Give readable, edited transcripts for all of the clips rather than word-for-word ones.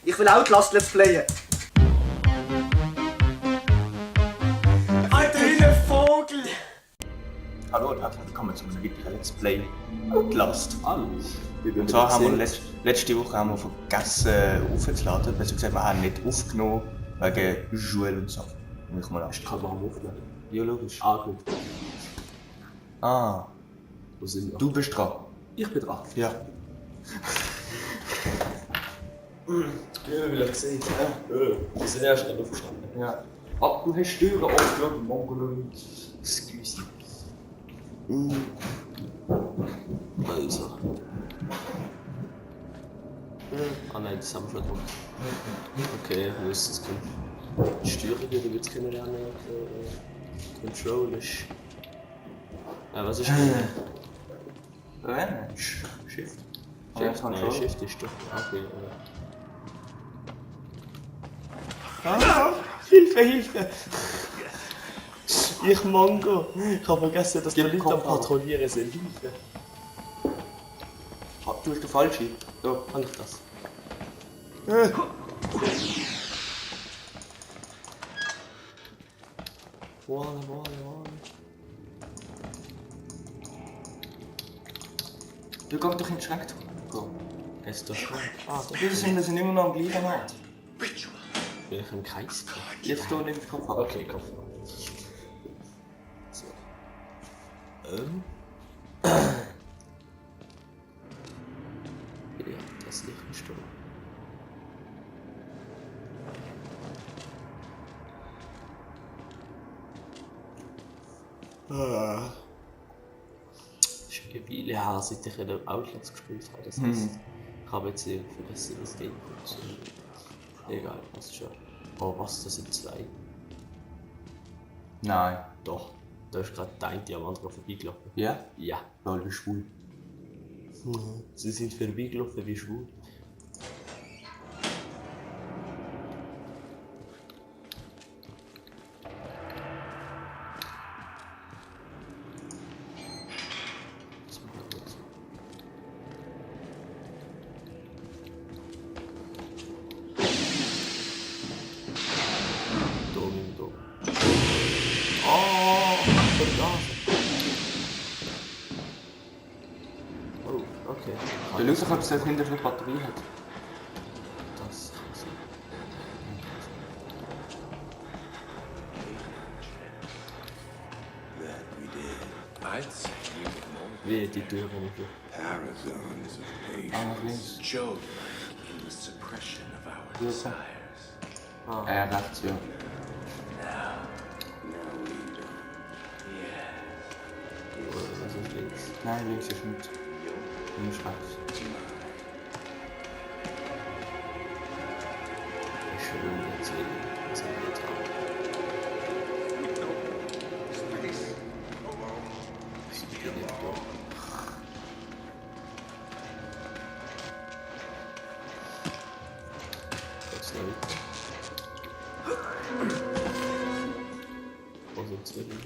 Ich will Outlast Let's Playen. Alter, wie ein Vogel! Hallo und herzlich willkommen zu einem weiteren Let's Play Outlast. Hallo. Und zwar haben wir letzte Woche vergessen aufzuladen, besser gesagt, wir haben nicht aufgenommen wegen Joel und so. Und ich mal an. Ich kann mal aufnehmen. Ja, logisch. Gut. Ah, Wo sind wir? du bist dran. Ich bin dran. Ja. Ja, wie gesehen. Wir sind erst nicht aufgestanden. Ja. Ah, du hast Türen aufgelassen, Mongoloid. Excuse. Also. Ah nein, das haben wir schon gemacht. Okay, wo ist das kommen? Die Steuerung wieder jetzt kennenlernen. Control ist. Was ist das? Shift. Shift? Nein, Shift ist doch. Okay, Hilfe, Hilfe! Ich Mongo! Ich habe vergessen, dass die Leute am Patrouillieren sind. Hilfe! Du hast den falschen. Da kann ich das. Warte. Du gehst doch in den Schrank. Go. Ist das schon? Wir sind immer noch am gleichen Ort. Bin ich im Kreis? Jetzt du nimmst Kopf ab. Okay, Kopf. So. Ja, das Licht ist da. Es ist eine Weile her, seit ich in der Outlast gespielt habe. Das heißt, ich habe jetzt vergessen, das Game funktioniert. Egal, passt schon. Oh was, das sind zwei? Nein. Doch. Da ist gerade der eine am anderen vorbeigelaufen. Ja? Ja. Weil du schwul. Sie sind vorbeigelaufen wie schwul. Was machen wir jetzt? Da. Oh, oh, okay. Der Lucifer hat gesagt, hinter der Batterie hat. Das kann sein. I'd say you know Wie die Türen nicht. Parazons of links. patience, childlike in the suppression of our Ja. desires. Rechts, ja. Now we don't. Was ist links? Nein, links ist nicht. Links rechts. Ich will jetzt sehen, was er jetzt hat. Ich bin nicht da. Was da weiter? Wo sind sie denn?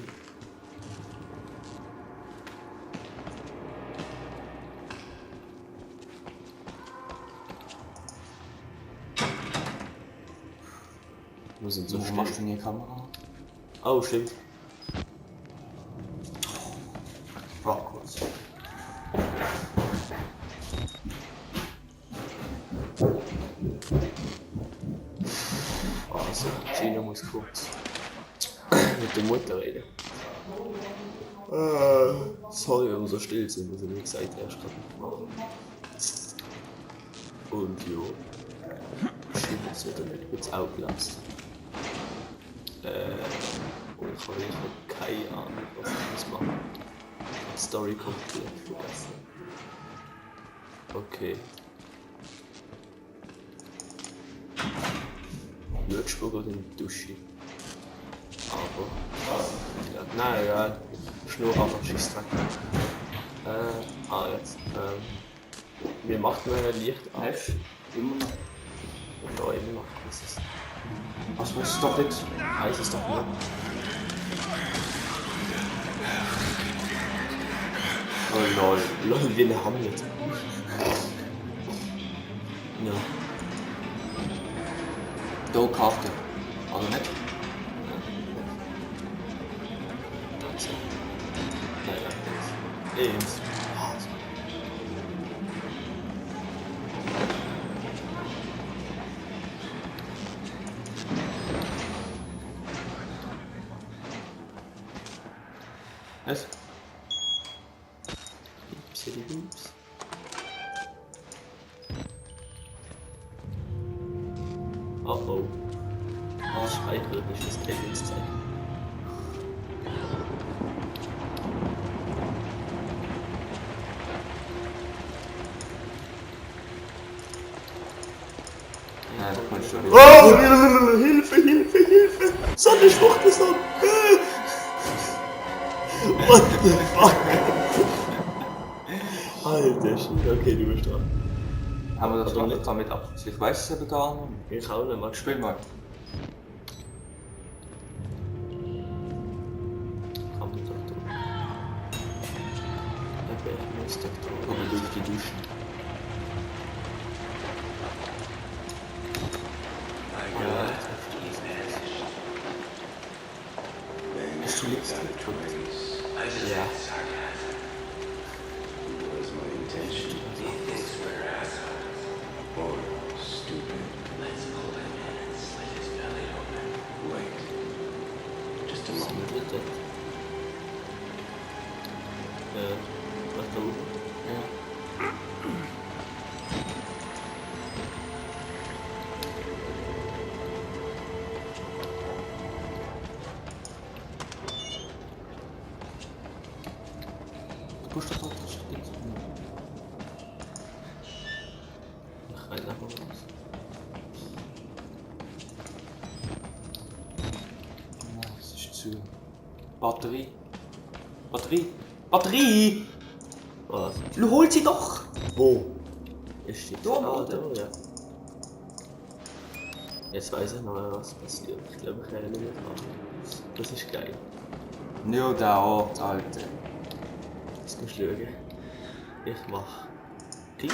Wo sind so Wo still? machst du denn die Kamera? Oh, stimmt. Backwards. Also, Gina muss kurz mit der Mutter reden. Sorry, wenn wir so still sind, also wie gesagt, erst gerade machen. Und jo. Stimmt, jetzt wieder nicht kurz Outlast. Und ich habe keine Ahnung, was ich muss machen. Ich habe die Story komplett vergessen. Okay. Würzburg oder in die Dusche. Aber. Ja, nein, egal. Schnur einfach Schissdreck. Jetzt. Wie macht man ein Licht an? F. Immer noch. Ja, immer noch. Das ist. Was willst du doch jetzt? Heiß ist doch nicht. Oh lol. Lol, wie ein Hamlet. Ja. Hier Karte. Oder nicht? Nein, eins. Was? City Hoops. Oh oh. Das Speichern ist das Trainingszeichen. Nein, das kannst du nicht. Oh! Hilfe, Hilfe, Hilfe! Sonne schwucht es an! What the fuck? Alter Schwede, okay, du bist dran. Haben wir das Oder noch nicht? damit ab? Ich weiß es aber gar nicht. Ich auch nicht, Max. Spiel mal. Kann man doch tun. Okay, ich muss doch tun. Aber durch die Duschen. My Ja, God, he's vanished. Then Hast du links got the gedrückt? twins. I just Yeah. had sarcasm. It was my intention. He thinks we're assholes. Or stupid. Let's pull him in and slit his belly open. Wait. Just a moment. Bitte. Was da oben? Ja. Du musst doch das steht. Ich rein einfach raus. Nein, es ist zu. Batterie. Batterie. Batterie! Was? Du holst sie doch! Wo? Ist die Da, Ah, da. da, ja. Jetzt weiß ich noch, was passiert. Ich glaube, ich kann nicht mehr machen. Das ist geil. Ja, der Ort, Alter. Jetzt musst du schauen. Ich mach Klick.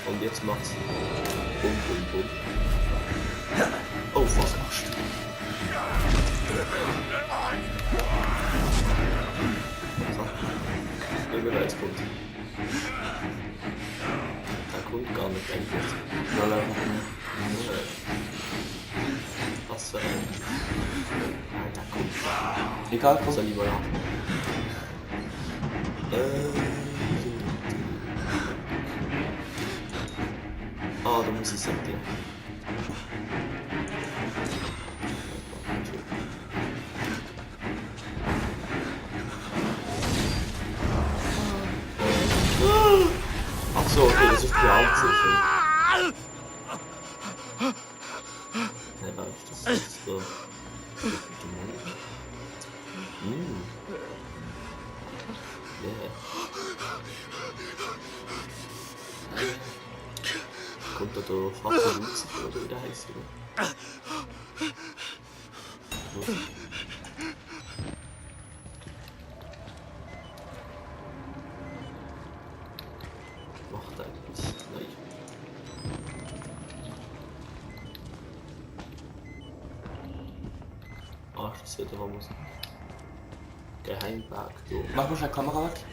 Und jetzt macht's Bum, bum, bum. Oh, was machst du? So. Schauen wir, wer jetzt kommt. Der kommt gar nicht eigentlich. Ja, einfach nicht. Was für ein... Nein, der kommt. Egal, komm. Soll ich mal an? Ah, da muss ich sortieren. Ach so, okay, das ist die Hauptsicherung. Nein, warte, das ist so. Yeah. Kommt da der Vater Lucifer oder wie der heißt, oder? Macht eigentlich nein. Ah, das wird aber muss. Geheimberg, du. Mach mal schnell die Kamera weg.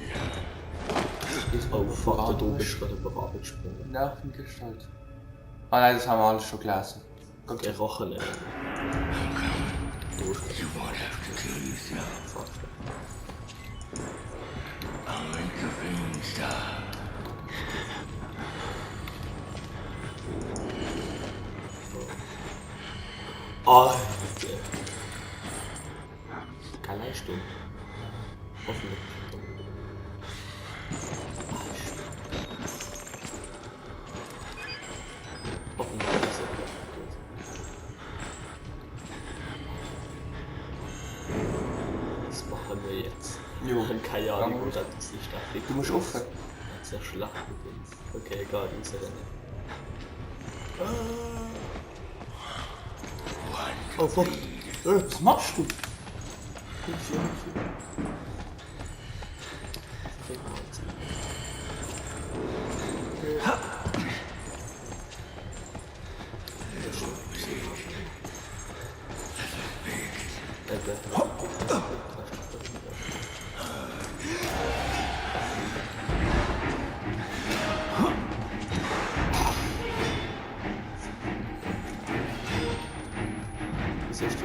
Oh, Vater, du bist gerade über Abend gesprungen. Nervengestalt. Ah nein, das haben wir alles schon gelesen. Okay, Rachen. Du bist You won't have to kill yourself. Vater. I'll make the pain stop. Alter. Keine Leistung. Hoffentlich. Hoffentlich ist es gut. Was machen wir jetzt? Jo. Wir haben keine Ahnung, wo das ist. Du musst offen. Das ist ja Schlacht mit uns. Okay, egal, ich muss ja nicht. Oh fuck. Was machst du?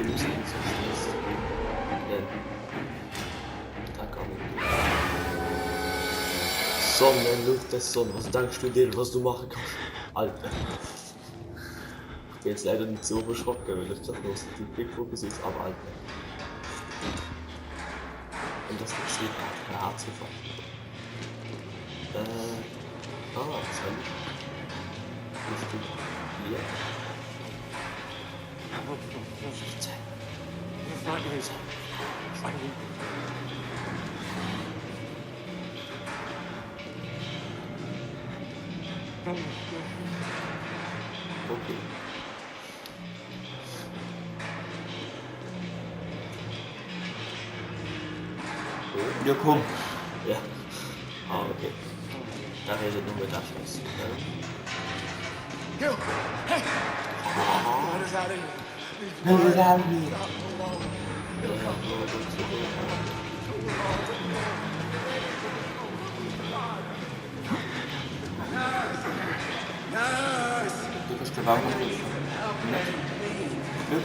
Film sind so schließt. Da kann ich. Sonne, Luft der Sonne, was denkst du dir, was du machen kannst? Alter. Ich bin jetzt leider nicht so überschrocken, weil ich gerade los die Blickfokus ist, aber Alter. Und das ist hier ein Herzfall. Sorry. Bist du hier? Okay. Ja, komm. Ja. Ah, okay. Da redet nur mit Abschluss. Yo, hey! Let us out of here. Let us out of here. Du kannst den Wagen rufen. Glück.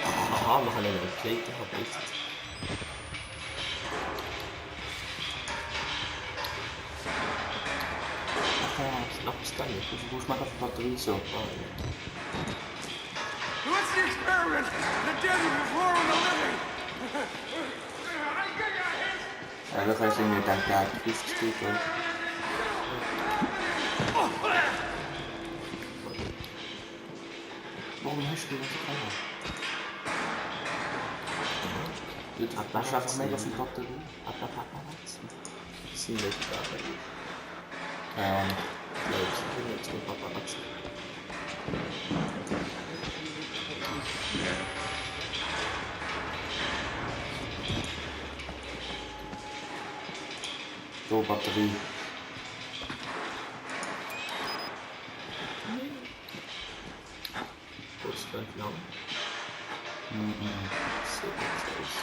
Aha, wir haben einen Play gehabt, echt. Schnapp's dann nicht. Du musst mal auf die Batterie so. What's the experiment? The dead before the living! Ja, dan ga je niet aan het hoeft te steken. Waarom hast du das gemacht? Du schaffst mega viel Batterie. Sie nicht da. Ja. Glaubst du, jetzt mit Paparazzi? So, Batterie. Kurz ganz lang. So geht's aus.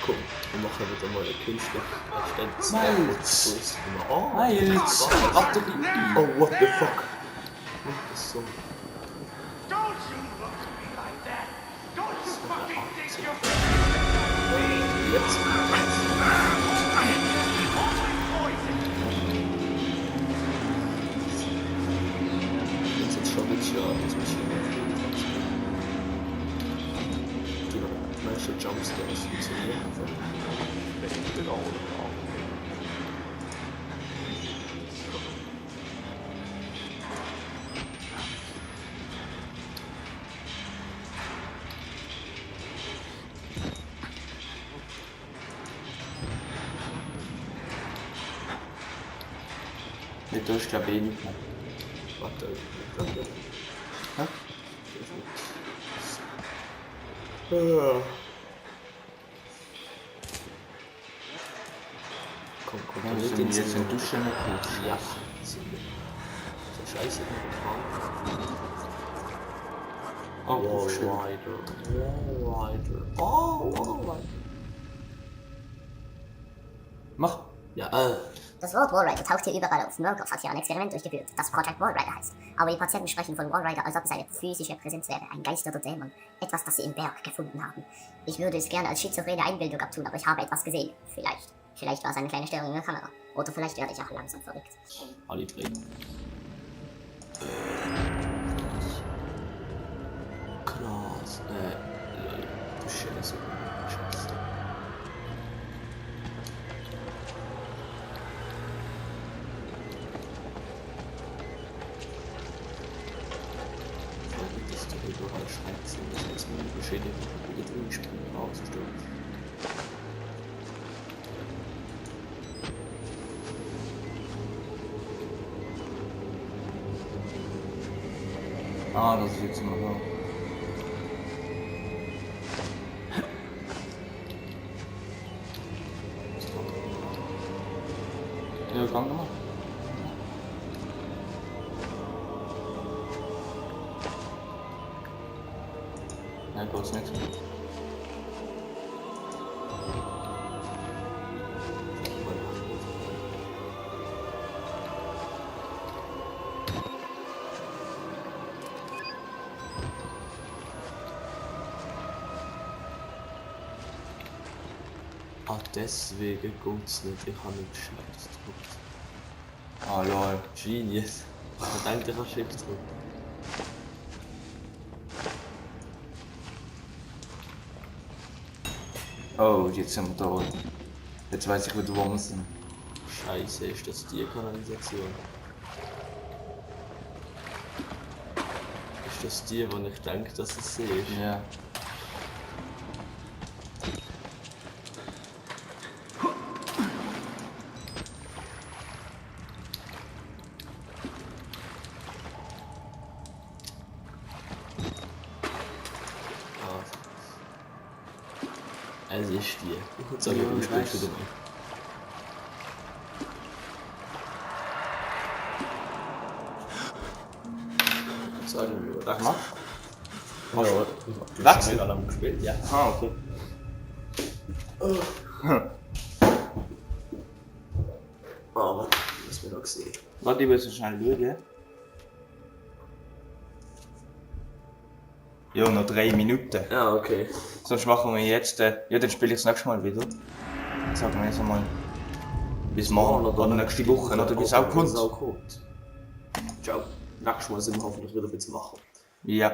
Komm, wir machen wieder mal eine künstliche Assistenz. Miles! Oh, Miles! Batterie! oh, what the fuck? So. Don't you look at me like that! Don't you fucking think you're Jetzt. Jetzt schon mit ja, das muss ich die meiste Jumpscares funktionieren einfach. Dit doe ik glaube ich nicht mehr. Warte, Hä? komm, Ja, nicht sind ins jetzt in Zimmer. Duschen gut. Ja, sind wir. So scheiße gefahren. Oh, Aufschön. Wallrider. Oh, Wallrider. Mach. Ja, Das Wort Wallrider taucht hier überall auf. Murkoff hat hier ein Experiment durchgeführt, das Project Wallrider heißt. Aber die Patienten sprechen von Wallrider, als ob es eine physische Präsenz wäre, ein Geist oder Dämon. Etwas, das sie im Berg gefunden haben. Ich würde es gerne als schizophrene Einbildung abtun, aber ich habe etwas gesehen. Vielleicht. Vielleicht war es eine kleine Störung in der Kamera. Oder vielleicht werde ich auch langsam verrückt. alle drehen. Krass. Lol. Du Scheiße. Scheiße. Das ist doch überall Scheiße. Das heißt, man beschädigt die Gedrückspiele rausstürzt. Ah, das ist jetzt immer so. Ja, gang mal. Nein, geht's nicht. Ah, deswegen geht's nicht. Ich habe nicht Shift gedrückt. Ah, lol. Genius. Ich denke, ich habe Shift gedrückt. Oh, jetzt sind wir da. Jetzt weiß ich, wo wir sind. Scheiße, ist das die Kanalisation? Ist das die, wo ich denke, dass es sie ist? Ja. Es ist die. Ich würde sagen, Ja, du ich spielst weiß. wieder mal. Sagen wir, Was machst Ja, du Wechsel? hast mega lange gespielt, ja. du? Ah, okay. Aber, was wir noch gesehen. Warte, ich muss so schnell schauen. Ja, noch 3 Minuten. Ja, okay. Sonst machen wir jetzt. Ja, dann spiele ich das nächste Mal wieder. Dann sagen wir jetzt einmal. Bis morgen oder nächste Woche oder bis auch kommt. kommt. Ciao. Nächstes Mal sind wir hoffentlich wieder ein bisschen wacher. Ja.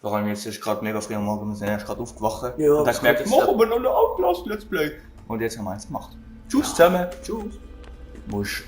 Vor allem jetzt ist gerade mega früh am Morgen, wir sind erst gerade aufgewacht. Ja, und dann das gemerkt, kommt machen jetzt wir noch eine Outlast Let's Play. Und jetzt haben wir eins gemacht. Tschüss zusammen. Tschüss. Musst